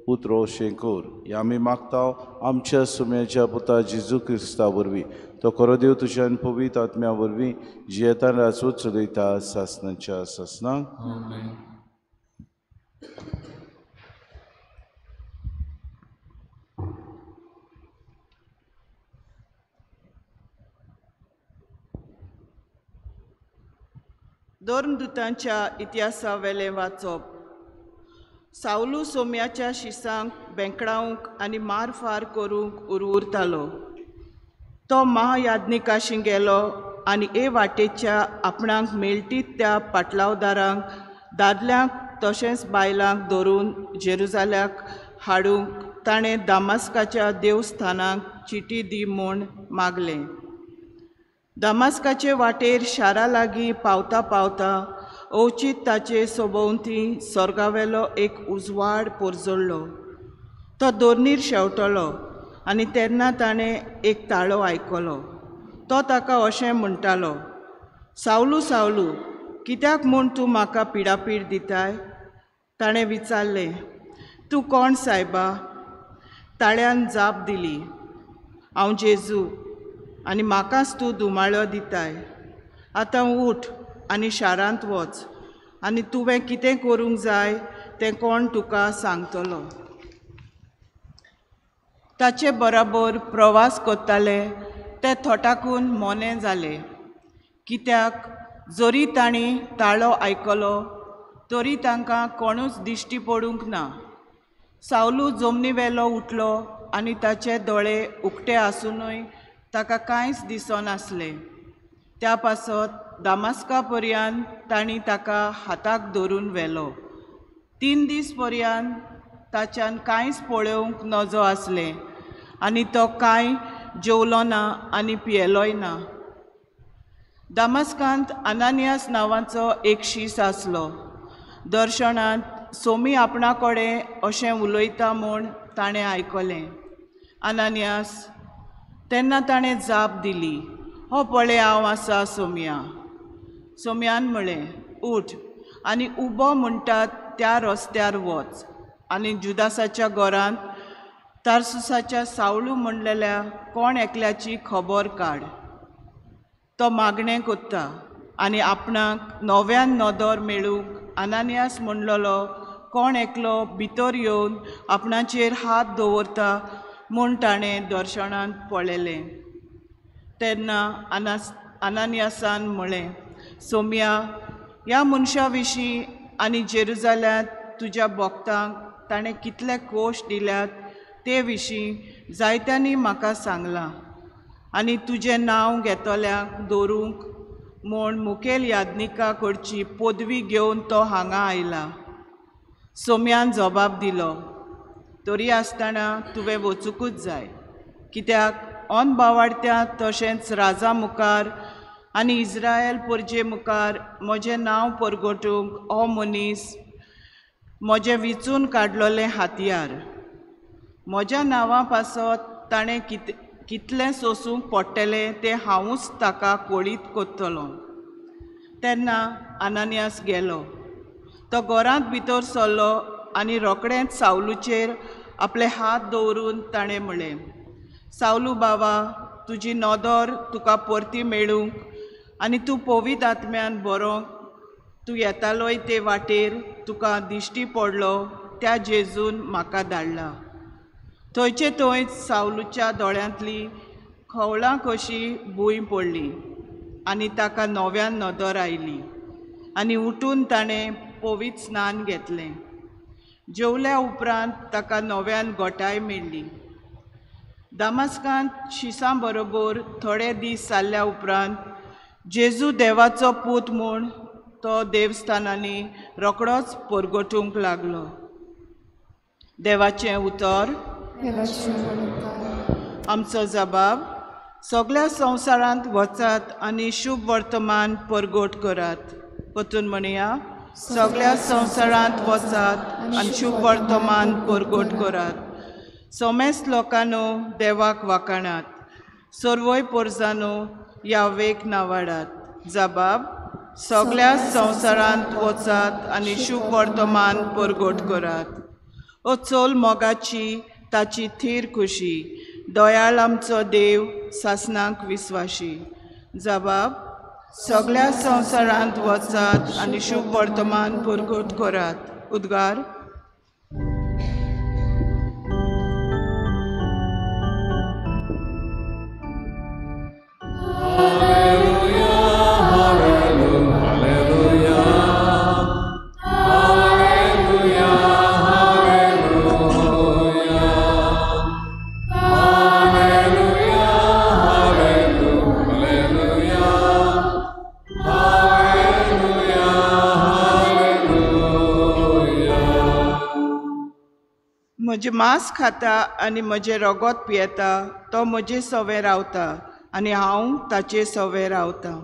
उतरो शेंकूर हे आमी मागता आमच्या सुम्याच्या पुता जेजू क्रिस्ता वरवीं. तो खरो देव तुज्या आनी पवित्र आत्म्या वरवीं जियेतान राजवट चलयता सासणाच्या सासणाक. धर्मदूतांच्या इतिहासावेलें वाचप. सावलू सोम्याच्या शिसांक बेंकडावंक आनी मारफार करूंक उरउरतालो. तो महायाज्ञिकाशी गेलो आनी ए वाटेच्या आपणाक मेळटीत त्या पाटलावदारांक, दादल्यांक तशेंच बायलांक धरून जेरुजाल्याक हाडूंक ताणें दामास्काच्या देवस्थानाक चिटी दी म्हूण मागलें. दामास्काचे वाटेर शारा लागीं पावता पावता अवचीत ताचे सोबोवती स्वर्गावेलो एक उजवाड पोरजोडलो. तो दोर्नीर शेंवटलो आनी तेन्ना ताणें एक ताळो आयकलो. तो ताका अशें म्हणटालो, सावलू सावलू, कित्याक म्हूण तूं म्हाका पिडापीड दिताय? ताणें विचारलें, तूं कोण सायबा? ताळ्यान जाप दिली, हांव जेजू आनी म्हाकाच तूं धुमाळो दिताय. आतां उठ आनी शारांत वच आनी तुवें कितें करूंक जाय तें कोण तुका सांगतलो. ताचे बराबर प्रवास करताले ते थोटाकून मोने जाले, कित्याक जरी तांणी ताळो आयकलो तरी तांकां कोणूच दिश्टी पडूंक ना. सावलू जमनी वेलो उठलो आनी ताचे दोळे उक्ते आसुनूय ताका कांयच दिसनासलें. त्या पासत दामास्का पर्यंत तांणी ताका हाताक धरून व्हेलो. 3 दीस पर्यंत ताच्यान कांयच पळोवंक नजो आसलें आनी तो कांय जेवलो ना आनी पियेलोय ना. दामास्कांत अनानियास नांवाचो एक शीस आसलो. दर्शनांत सोमी आपणा कडेन अशें उलयता म्हूण ताणें आयकलें, अनानियास. तेन्ना ताणें जाप दिली, हो पळय हांव आसा सोमया. सोमयान म्हळें, उठ आनी उबो म्हणटात त्या रस्त्यार वच आनी जुदासाच्या घरांत तारसुसाच्या सावळू म्हणलेल्या कोण एकल्याची खबर काड. तो मागणें कोत्ता आनी आपणाक नव्यान नदर मेळूंक अनानियास म्हणलेलो कोण एकलो भितर येवन आपणाचेर हात दवरता म्हूण ताणें दर्शनांत पळयलें. तेन्ना अनानियासान म्हळें, सोमया, ह्या मनशा विशीं आनी जेरुजाल्यांत तुज्या भक्तांक ताणें कितले कोश दिल्यात ते विशीं जायत्यांनी म्हाका सांगलां आनी तुजें नांव घेतल्यांक दवरूंक म्हूण मुखेल याज्ञिका कडची पदवी घेवन तो हांगा आयला. सोम्यान जबाब दिलो, तरी आसतना तुवें वचुंकूच जाय, कित्याक ऑन बावाडत्या तशेंच राजा मुखार आनी इस्रायल परजे मुखार म्हजें नांव परगटूंक हो मनीस म्हजें विचून काडलेलें हातयार. म्हज्या नांवा पासत ताणें कितलें सोसूंक पडटलें तें हांवूच ताका कळीत करतलो. तेन्ना अनानियास गेलो. तो घरांत भितर सरलो आनी रोखडेंच सावलूचेर आपले हात दवरून ताणें म्हळें, सावलू बाबा, तुजी नदर तुका परती मेळूंक आनी तूं पवित्र आत्म्यान बरोवंक तूं येतालोय ते वाटेर तुका दिश्टी पडलो त्या जेजून म्हाका धाडला. थंयचे थंयच सावलूच्या दोळ्यांतली खवळां कशी भूंय पडली आनी ताका नव्यान नदर आयली आनी उठून ताणें पवित्र स्नान घेतलें. जेवल्या उपरांत ताका नव्यान गोटाय मेळ्ळी. दामास्कांत शिसां बरोबर थोडे दीस जाल्ल्या उपरांत जेजू देवाचो पूत म्हूण तो देवस्थानांनी रोखडोच परगटूंक लागलो. देवाचें उतर. आमचो जबाब, सगळ्या संवसारांत वचात आनी शुभ वर्तमान परगट करात. परतून म्हणया, सगळ्या संवसारांत वचात आनी शुभ वर्तमान परगट करात. समेस्त लोकांनो देवाक वाखाणात, सर्वय पोरजानो यावेक नावाडात. जबाब, सगळ्या संवसारांत वचात आनी शुभ वर्तमान परगट करात. ओ चोल मोगाची ताची थीर खुशी, दयाळ आमचो देव सासनाक विस्वाशी. जबाब, सगळ्या संवसारांत वचात आनी शुभ वर्तमान परगट करात. उद्गार. म्हजें मांस खाता आनी म्हजें रगत पियेता तो म्हजे सवें रावता आनी हांव ताचे सवें रावता.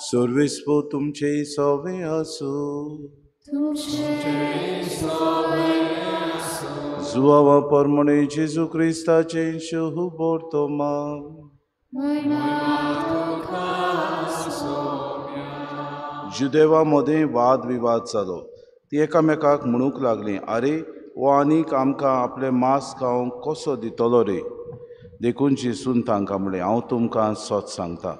सर्वेस्पो तुमचे सवे आसूं. जुआवा परमणे जेजू क्रिस्ताचें शुभ वर्तमान. जुदेवा मदें वाद विवाद जालो. ती एकामेकाक म्हणूंक लागली, आरे हो आनीक आमकां आपलें मांस खावंक कसो दितलो रे? देखून जेजून तांकां म्हणलें, हांव तुमकां सत सांगता,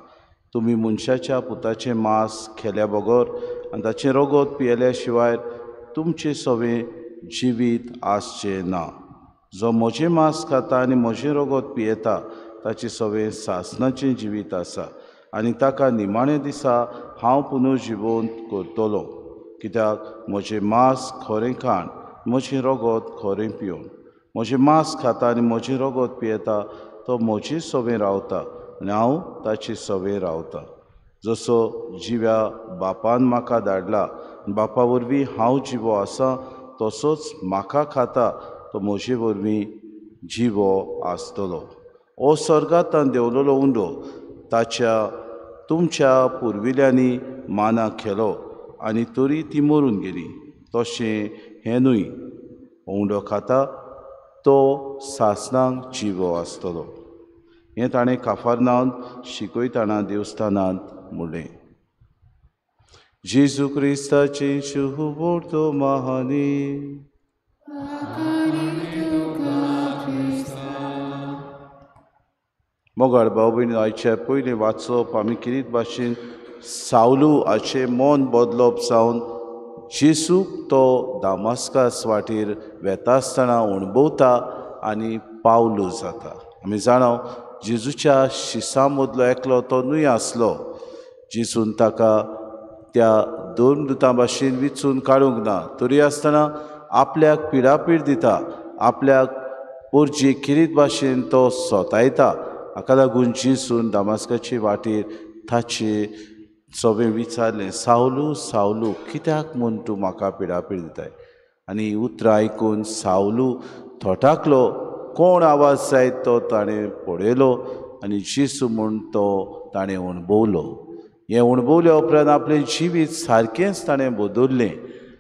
तुमी मनशाच्या पुताचें मांस खेल्या बगर आनी ताचें रगत पियेल्या शिवाय तुमचें सवें जिवीत आसचें ना. जो म्हजें मांस खाता आनी म्हजें रगत पियेता ताचें सवें सासणाचें जिवीत आसा आनी ताका निमाण्या दिसा हांव पुनर्जिवंत करतलो. कित्याक म्हजें मांस खरें खाण, म्हजें रगत खरें पिवन. म्हजें मांस खाता आनी म्हजें रगत पियेता तो म्हजे सवें रावता आनी हांव ताचे सवें रावता. जसो जिव्या बापान म्हाका धाडला, बापा वरवीं हांव जिवो आसा, तसोच म्हाका खाता तो म्हजे वरवीं जिवो आसतलो. हो स्वर्गांतल्यान देंवलेलो उंडो ताच्या तुमच्या पुर्विल्यांनी माना केलो आनी तरी ती मरून गेली. तशें हें न्हय, उंडो खाता तो सासणांक जिवो आसतलो. हें ताणें काफारनांत शिकयतना देवस्थानांत म्हणलें. जेजू क्रिस्ताची शुभोर्तो महानी. मोगाळ भाव भयणी, आयचे पयलें वाचप आमी किरीत भाशेन सावलू हाचें मन बदलप जावन जेजूक तो दामास्कास वाटेर वेता आसतना अणभवता आनी पावलू जाता. आमी जाणा जेजूच्या शिसां मदलो एकलो तो न्हय आसलो. जेजून ताका त्या दोन दुतां भाशेन विचून काडूंक ना, तरी आसतना आपल्याक पिडापीड दिता, आपल्याक पोरजी किरीत भाशेन तो सोतायता. हाका लागून जेजून दामास्काचे वाटेर ताचे सगळें विचारलें, सावलू सावलू कित्याक म्हूण तूं म्हाका पिडापीड दिताय? आनी उतरां आयकून सावलू थोटाकलो. कोण आवाज जायत तो ताणें पळयलो आनी जेजू म्हूण तो ताणें अणभवलो. हें अणभवल्या उपरांत आपलें जिवीत सारकेंच ताणें बदल्लें.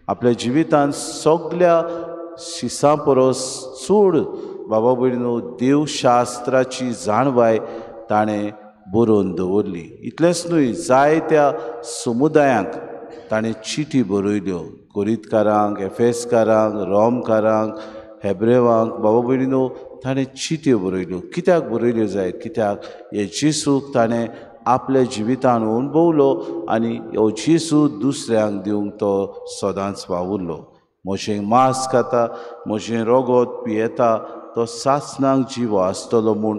आपल्या जिवितांत सगल्या शिसां परस चड बाबा भयणीनो देवशास्त्राची जाणवाय ताणें बरोवन दवरली. इतलेंच न्हय, जायत्या समुदायांक ताणें चिटी बरयल्यो, कोरितकारांक, एफेसकारांक, रोमकारांक, हेब्रेवांक. बाबा भयणीनो ताणें चिट्यो बरयल्यो. कित्याक बरयल्यो जायत? कित्याक हे जेजूक ताणें आपल्या जिवितान अणभवलो आनी हो जेजू दुसऱ्यांक दिवंक तो सदांच वावुरलो. म्हजें मांस खाता, म्हजें रगत पियेता, तो सासणाक जिवो आसतलो म्हूण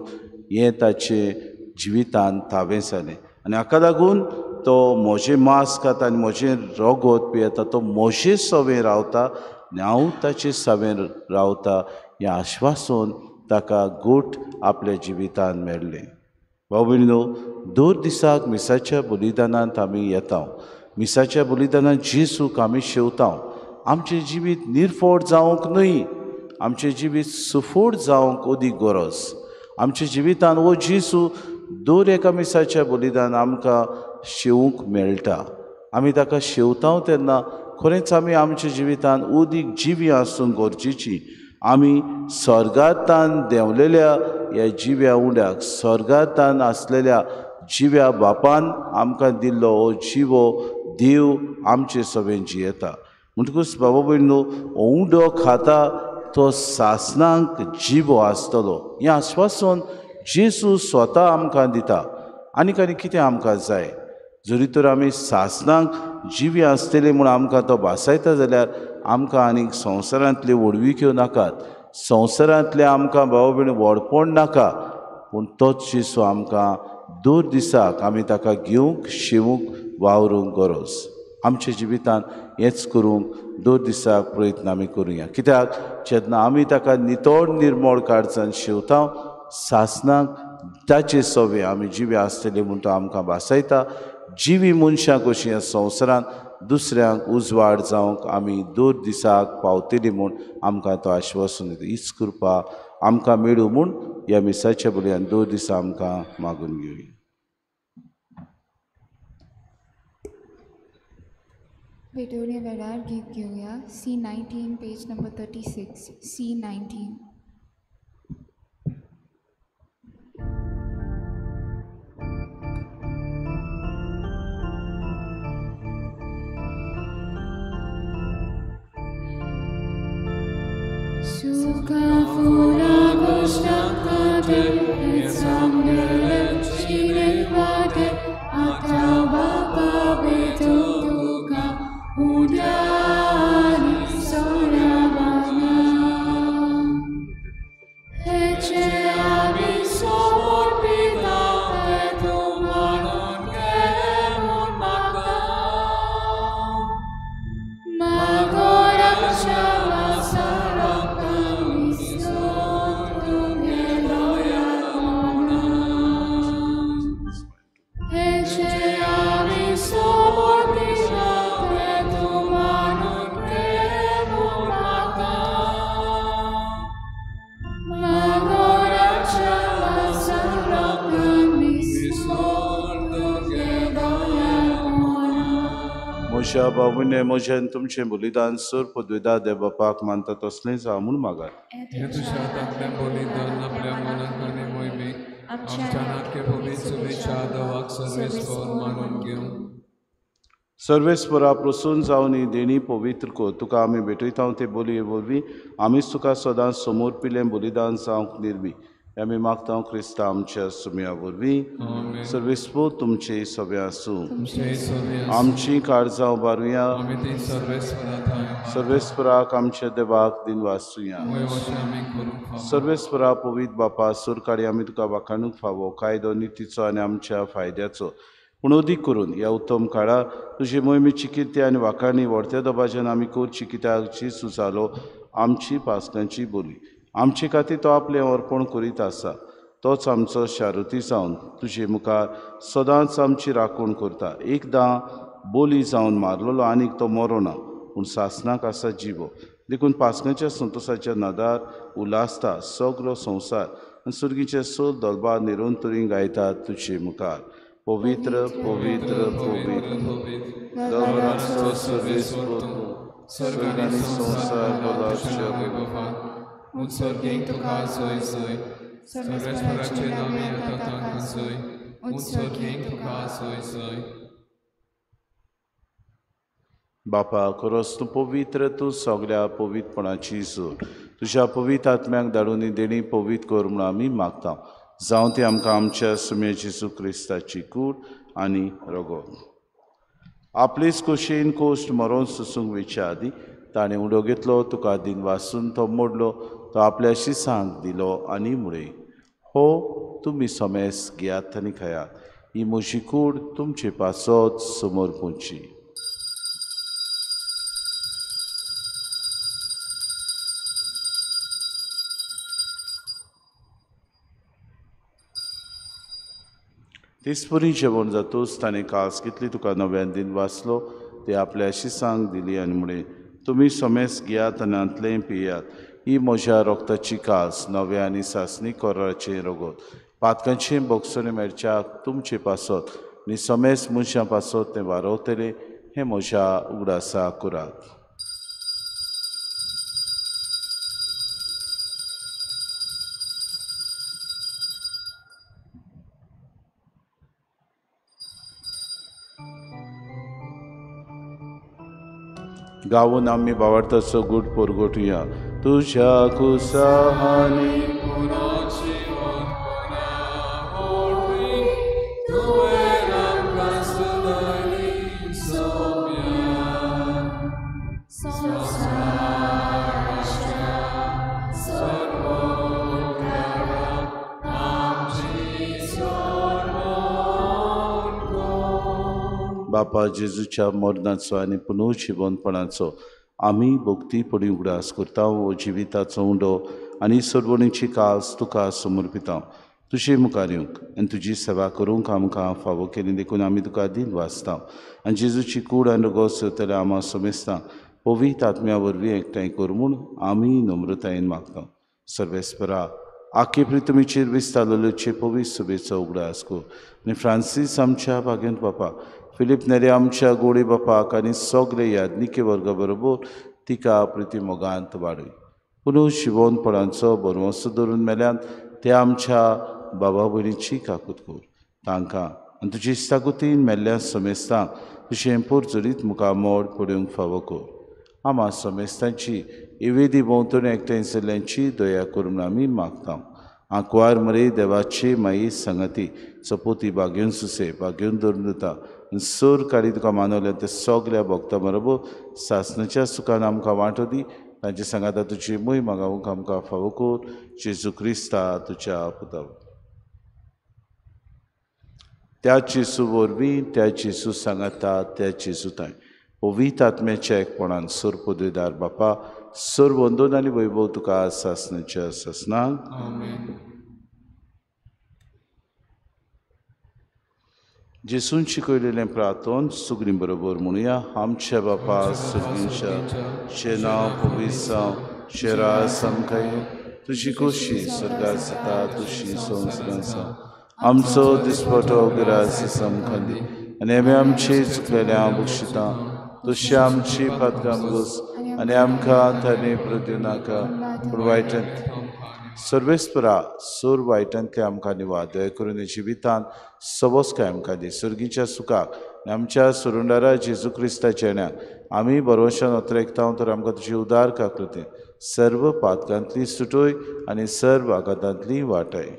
हें ताचें जिवितान थावें जालें. आनी हाका लागून तो म्हजें मांस खाता आनी म्हजें रगत पियेता, तो म्हजे सवें रावता आनी हांव ताचे सवें रावता हें आश्वासन ताका गोट आपल्या जिवितान मेळ्ळें. भाव भयणीनो, दर दिसाक मिसाच्या बलिदानांत आमी येता. मिसाच्या बलिदानांत जेजूक आमी शेवता. आमचें जिवीत निर्फोट जावंक न्हय, आमचें जिवीत सुफोट जावंक अदीक गरज. आमच्या जिवितान हो जेजू दर एका मिसाच्या बलिदान आमकां शेवंक मेळटा. आमी ताका शेवता तेन्ना खरेंच आमी आमच्या जिवितान अदीक जिवी आसूंक गरजेची. आमी स्वर्गांतल्यान देंवलेल्या ह्या जिव्या उंड्याक, स्वर्गांतल्यान आसलेल्या जिव्या बापान आमकां दिल्लो हो जिवो देव आमचे सवें जियेता. म्हणटकूच बाबा भयणीनो, उंडो खाता तो सासणाक जिवो आसतलो हें आश्वासन जेजू स्वता आमकां दिता. आनीक आनी कितें आमकां जाय? जरी तर आमी सासणाक जिवी आसतली म्हूण आमकां तो भासायता जाल्यार आमकां आनीक संवसारांतल्यो व्हडविक्यो नाकात, संवसारांतलें आमकां भाव भयणी व्हडपण नाका, पूण तोच जेजू आमकां दर दिसाक आमी ताका घेवंक शेवंक वावरूंक गरज. आमच्या जिवितांत हेंच करूंक दर दिसाक प्रयत्न आमी करुया. कित्याक जेन्ना आमी ताका नितळ निर्मळ काळजान शेवता, सासणाक ताचे सवे आमी जिवे आसतले म्हूण तो आमकां भासायता. जिवी मनशां कशीं ह्या संवसारांत दुसऱ्यांक उजवाड जावंक आमी दर दिसाक पावतली म्हूण आमकां तो आश्वासन दिता. हीच कृपा आमकां मेळूं म्हूण ह्या मिसाच्या बलयान दर दिसा आमकां मागून घेवया. भेटवणे वेळार गीत घेवया. C19 page number 36. C19. Hey, आमच्या बाबूने म्हजें तुमचें बलिदान सर पदवेदा देव बापाक मानता तसलें जावं म्हूण मागात. हे तुज्या हातांतलें बलिदान आपल्या मनाक आनी मोहिमेक आमच्या नाटके पवित्र शुभेच्छा देवाक सर्वेस्पर मानून घेवं. सर्वेस्परा प्रसून जावन ही देणी पवित्र कर. तुका आमी भेटयता ते बोलये वरवीं आमीच तुका सदांच समोर पिलें बलिदान जावंक निर्मी. आमी मागता क्रिस्ता आमच्या सुम्या वरवीं. सर्वेस्पर तुमचे सगळे आसूं. आमची काळजां उबारुया. सर्वेस्पराक आमच्या देवाक दिन वाचुया. सर्वेस्परा पवित्र बापा सुरकाडी आमी तुका वाखाणूंक फावो कायदो नितीचो आनी आमच्या फायद्याचो पूण अदीक करून ह्या उत्तम काळार तुजी मोहिमेची किर्ती आनी वाखाणी व्हडत्या दबाज्यान आमी करची कित्याक जेजू जालो आमची पासकांची बोली. आमचे खातीर तो आपलें अर्पण करीत आसा. तोच आमचो शारुती जावन तुजे मुखार सदांच आमची राखण करता. एकदां बोली जावन मारलेलो आनीक तो मरोना पूण सासणाक आसा जिवो. देखून पासकांच्या संतोसाच्या नादार उल्हासता सगलो संवसार आनी सुर्गीचे सोल दलबा निरंतरी गायतात तुजे मुखार. पवित्र पवित्र पवित्र दवराचो सर्वेस्पर स्वर्ग आनी संवसार भलाच्या उत्सर्गीक तुका सोय सोय सर्वेस्पराचे नांव येता तांकां सोय उत्सर्गीक तुका सोय सोय. बापा खरोच तूं पवित्र, तूं सगल्या पवित्रपणाची जोड. तुज्या पवित्र आत्म्याक धाडून ही देणी पवित्र कर म्हूण आमी मागता. जावं ती आमकां आमच्या सुम्या जेजू क्रिस्ताची कूड आनी रगत. आपलेच कुशीन कोश्ट मरोन सोसूंक वयच्या आदीं ताणें उडो घेतलो, तुका दिन वासून तो मोडलो, तो आपल्या शिसांक दिलो आनी म्हळें, हो तुमी समेस घेयात आनी खायात, ही म्हजी कूड तुमचे पासत समोर पोवची. तेचपरी जेवण जातूच ताणें कास घेतली, तुका नव्यान दिन वाचलो, ते आपल्या शिसांक दिली आनी म्हळें, तुमी समेस घेयात आनी हांतलें पियात, ही म्हज्या रोगताची कास नव्या आनी सासणी कोराचें रगत. पातकांचें भोगसणें मेळच्याक तुमचे पासत आनी समेस मनशां पासत तें वारवतलें हें म्हज्या उगडासा करात. गावून आमी बावडताचो गूट पोरगोटुया. तुज्या कुसाहानी बापा जेजूच्या मरणाचो आनी पुनर्जिवनपणाचो आमी भक्तीपणी उगडास करता. हो जिविताचो उंडो आनी सरवणीची कास तुका समर्पिता. तुजे मुखार येवंक आनी तुजी सेवा करूंक आमकां फावो केली देखून आमी तुका दिन वाचता. आनी जेजूची कूड आनी रगत सोदतले आमा समेस्ता पवित्र आत्म्या वरवीं एकठांय कर म्हूण आमी नम्रतायेन मागता. सर्वेस्परा आखे प्रितमीचेर विस्तारलेचे पवित्र सुबेचो उगडास कर आनी फ्रांसीस आमच्या भाग्यांत बापा, फिलीप नेरे आमच्या गोडी बापाक आनी सगळे यादनिके वर्गा बरोबर तिका प्रिती मोगांत वाडय. पुनू शिवोनपणाचो बरवंसो धरून मेल्यान ते आमच्या बाबा भयणीची काकूत कर. तांकां आनी तुजी इस्तागुतीन मेल्ल्या समेस्तांक तुजें पोरजरीत मुखार मोड पडूंक फावो कर. आमा समेस्तांची इवेदी भोंवतणी एकठांय जाल्ल्यांची दया करून आमी मागता. आंकवार मरे देवाची माई संगती चपोती बागेवन सुसे बागेवन धरून दिता आनी सर काडी तुका मानवल्या ते सगल्या भक्ता बरोबर सासणाच्या सुखान आमकां वांटो दी. तांचे सांगाता तुजी मोय मागावंक आमकां फावो कर. जेजू क्रिस्ता तुज्या पुता. त्या जेजू वरवीं, त्या जेजू सांगाता, त्या जेजू तांय पवित्र आत्म्याच्या एकपणान सर पदवीदार बापा सर वंदन आनी वैभव तुका सासणाच्या सासणाक. जेजून शिकयलेलें प्रार्थन सुगणी बरोबर म्हणुया. आमच्या बापा सुगींच्या तुजें नांव पवित्र जावं, तुजें राज आमकां येवं, तुजी खोशी स्वर्गात जाता तशी संवसारांत जावं. आमचो दिसपटो ग्रास आमकां दी आनी आमी आमचे चुकलेल्या बक्षिता तुशी आमची पातकां गोस आनी आमकां ताणे प्रदिवं नाका पूण वायटांत सर्वेस्परा सूर वायटांतले आमकां निवा दया करून जिवितांत सबसकाय आमकां दी सर्गीच्या सुखाक आनी आमच्या सुरुंडारा जेजू क्रिस्ताच्या येण्याक आमी बरोवशान अत्रेकता तर आमकां तुजी उदार काकृती सर्व पातकांतली सुटोय आनी सर्व आघातांतली वाटाय.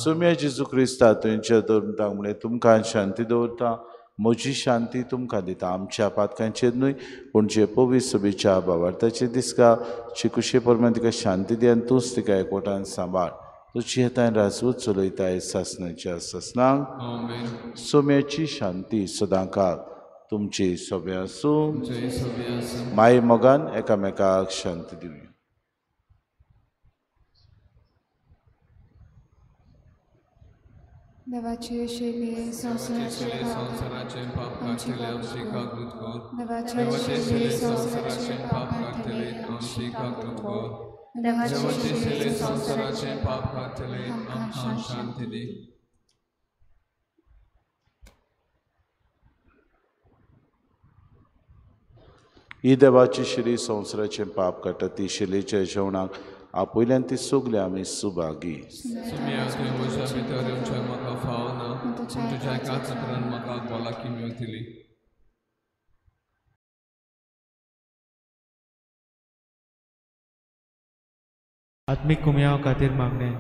सुम्या जेजू क्रिस्ता तुमच्या दवरता म्हळें तुमकां शांती दवरता म्हजी शांती तुमकां दिता आमच्या पातकांचेर न्हय पूण जे पवित्र सभेच्या बाबार्थाचेर दिसका चिकुशे प्रमाण तिका शांती दी आनी तूंच तिका एकवटान सांबाळ तुजी हेतान राजवत चलयताय सासणाच्या सासणांक. सोम्याची शांती सदांकाळ तुमची सोबे आसूं. माय मोगान एकामेकाक शांती दिवया. देवाचे शेले संवसाराचे पाप काडटले आमची काकूत कर. देवाचे शेले संवसाराचे पाप काडटले आमची काकूत कर. देवाचे शेले संवसाराचे पाप काडटले आमकां शांती दी. ही देवाची शिली संवसाराचें पाप काडटा ती शिलेच्या जेवणाक आपयल्यान ती सगळी आमी सुभागी. भितर येवचें म्हाका फावना पूण तुज्या एकाच उपरांत म्हाका भलायकी मेळटली. आत्मीक कुमयाव खातीर मागणें.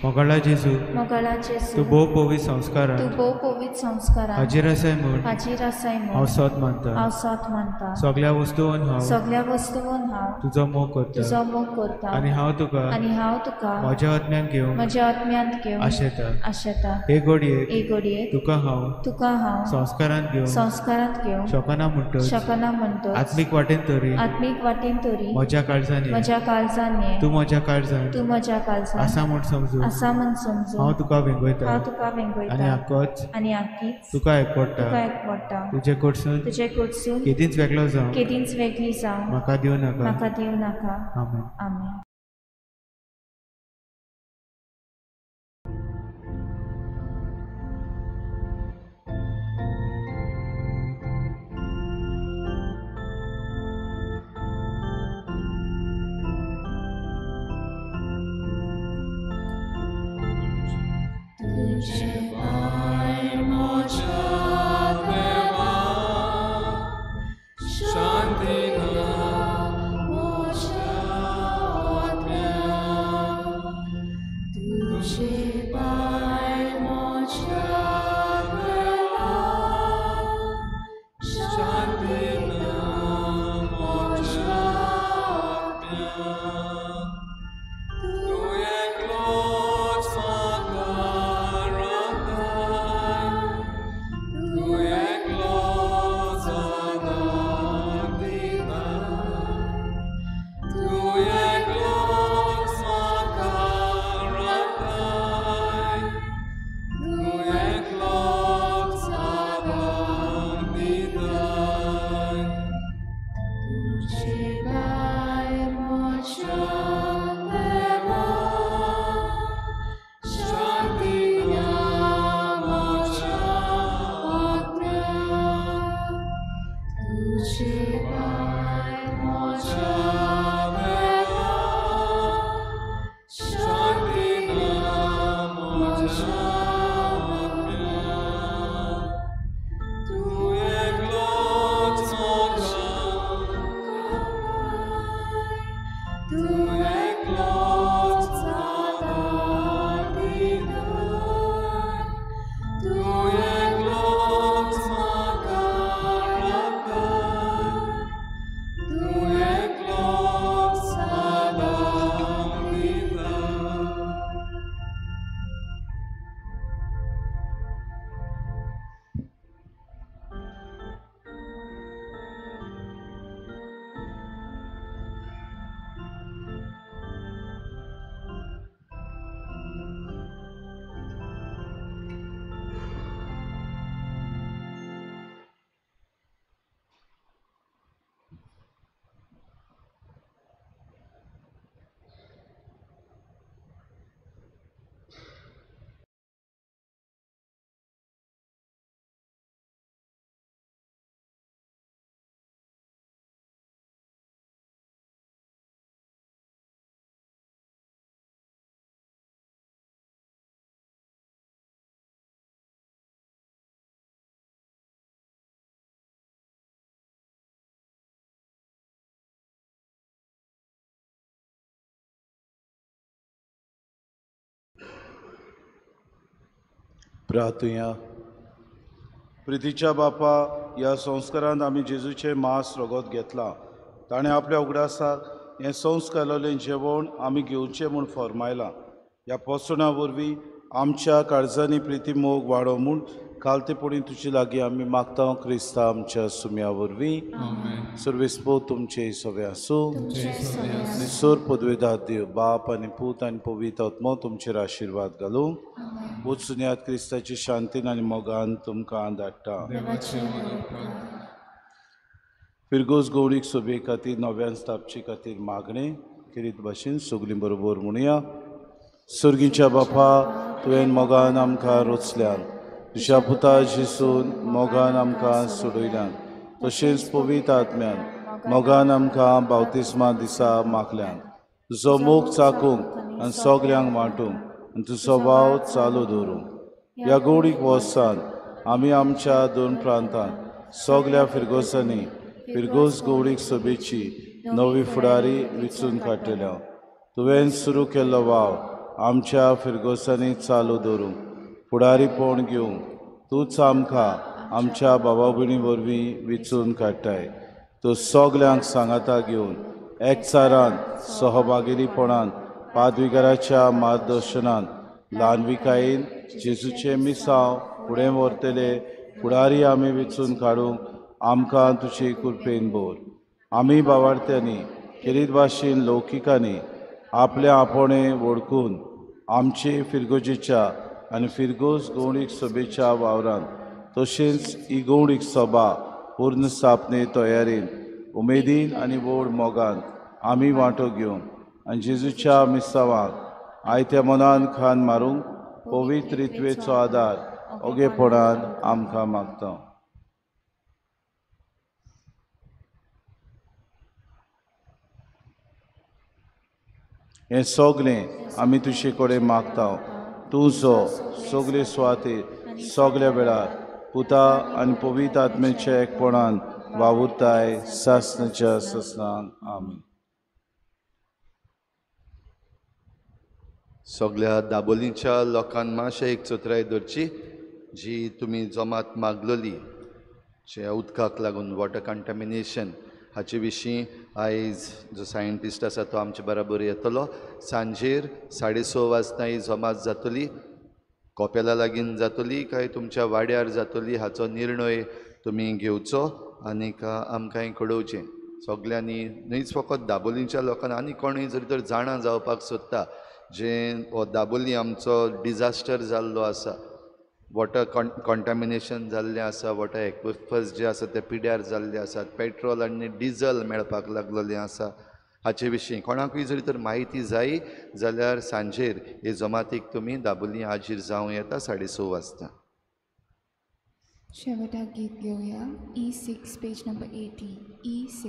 मोगाळा जेजू, तूं भोव पवित्र संस्कारांत हाजीर आसाय म्हूण हांव सोत मानता. सगळ्या वस्तूंत हांव तुजो मोग करता आनी हांव तुका म्हज्या आत्म्यांत घेवंक आशेता. हे घडयेक तुका हांव संस्कारांत घेवंक शकना म्हणटच आत्मीक वाटेन तरी म्हज्या काळजान ये, तूं म्हज्या काळजान आसा म्हूण समजू हांव तुका वेंगयता आनी आकीच तुका एकवटा. तुजे कडसून केदींच वेगळो जावं म्हाका दिवं नाका. आमेन. आमेन. शांती ना मोजा प्रार्थुया. प्रितीच्या बापा, ह्या संस्कारांत आमी जेजूचें मांस रगत घेतलां. ताणें आपल्या उगडासाक हें संस्कारलें जेवण आमी घेवचें म्हूण फर्मायलां. ह्या पोसणां वरवीं आमच्या काळजांनी प्रिती मोग वाडो म्हूण खालतेपणी तुजे लागीं आमी मागता, क्रिस्ता आमच्या सुम्या वरवीं. सर्वेस्पो तुमचे सगळे आसूं. सोर पदवेदार देव बाप आनी पूत आनी पवित्र आत्मो तुमचेर आशिर्वाद घालूं. वचुन्यात क्रिस्ताची शांतीन आनी मोगान तुमकां धाडटा. फिरगोज गौडीक सोबे खातीर नव्यान स्थापचे खातीर मागणें खेरीत भाशेन सगळीं बरोबर म्हणुया. सर्गीच्या बापा, तुवें मोगान आमकां रोचल्यान, तुज्या पुता जेसून मोगान आमकां सोडयल्यान, तशेंच पवित्र आत्म्यान मोगान आमकां बावतिस्मा दिसा मागल्यान. तुजो मोग चाकूंक आनी सगल्यांक वांटूंक आनी तुजो वाव चालू दवरूंक ह्या गोडीक वर्सान आमी आमच्या दोन प्रांतांत सगल्या फिरगोजांनी फिरगोज गौडीक सभेची नवी फुडारी विचून काडटल्या. तुवें सुरू केल्लो वाव आमच्या फिरगोजांनी चालू दवरूंक फुडारीपण घेवंक तूंच आमकां आमच्या बाबा भयणी वरवीं विचून काडटाय. तूं सगल्यांक सांगाता घेवन एकचारान सहभागीपणान पादविगाराच्या मार्गदर्शनान ल्हानविकायेन जेजूचें मिसांव फुडें व्हरतले फुडारी आमी विचून काडूंक आमकां तुजे कृपेन भर. आमी बावार्थ्यांनी खेरीत भाशेन लौकिकांनी आपल्या आपोणें वळखून आमचे फिरगोजेच्या आनी फिरगोज गौणीक सभेच्या वावरान तशेंच ही गौणीक सभा पूर्ण स्थापने तयारेन उमेदीन आनी व्हड मोगान आमी वांटो घेवंक आनी जेजूच्या मिसावाक आयत्या मनान खान मारूंक पवित्र रित्वेचो आदार ओगेपणान आमकां मागता. हें सगळें आमी तुजे कडेन मागता, तूं जो सगळे सुवातेर सगल्या वेळार पुता आनी पवित्र आत्म्याच्या एकपणान वावुरताय सासनाच्या सासनान. आमीन. सगळ्या दाबोलीच्या लोकांक मातशें एक चतुराय धरची जी तुमी जमात मागलोली जे उदकाक लागून वॉटर कंटामिनेशन हाचे विशीं आयज जो सायंटिस्ट आसा तो आमचे बराबर येतलो. सांजेर 6:30 वाजता ही जमात जातली. कोपेला लागीं जातली काय तुमच्या वाड्यार जातली हाचो निर्णय तुमी घेवचो आनीक आमकां कळोवचें. सगल्यांनी न्हयच फकत दाबोलीच्या लोकांक आनी कोणूय जरी तर जाणा जावपाक सोदता जें हो दाबोली आमचो डिजास्टर जाल्लो आसा, वॉटर कॉन्टामिनेशन जाल्लें आसा, वॉटर एक्विफर्स जे आसा ते पिड्यार जाल्ले आसात, पेट्रोल आनी डिजल मेळपाक लागलेलें आसा, हाचे विशीं कोणाकूय जरी तर म्हायती जाय जाल्यार सांजेर हे जमातीक तुमी दाबोली हाजीर जावं येता 6:30 वाजता. शेवटाक गीत घेवया. E6 page number 80. E6.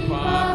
Bye.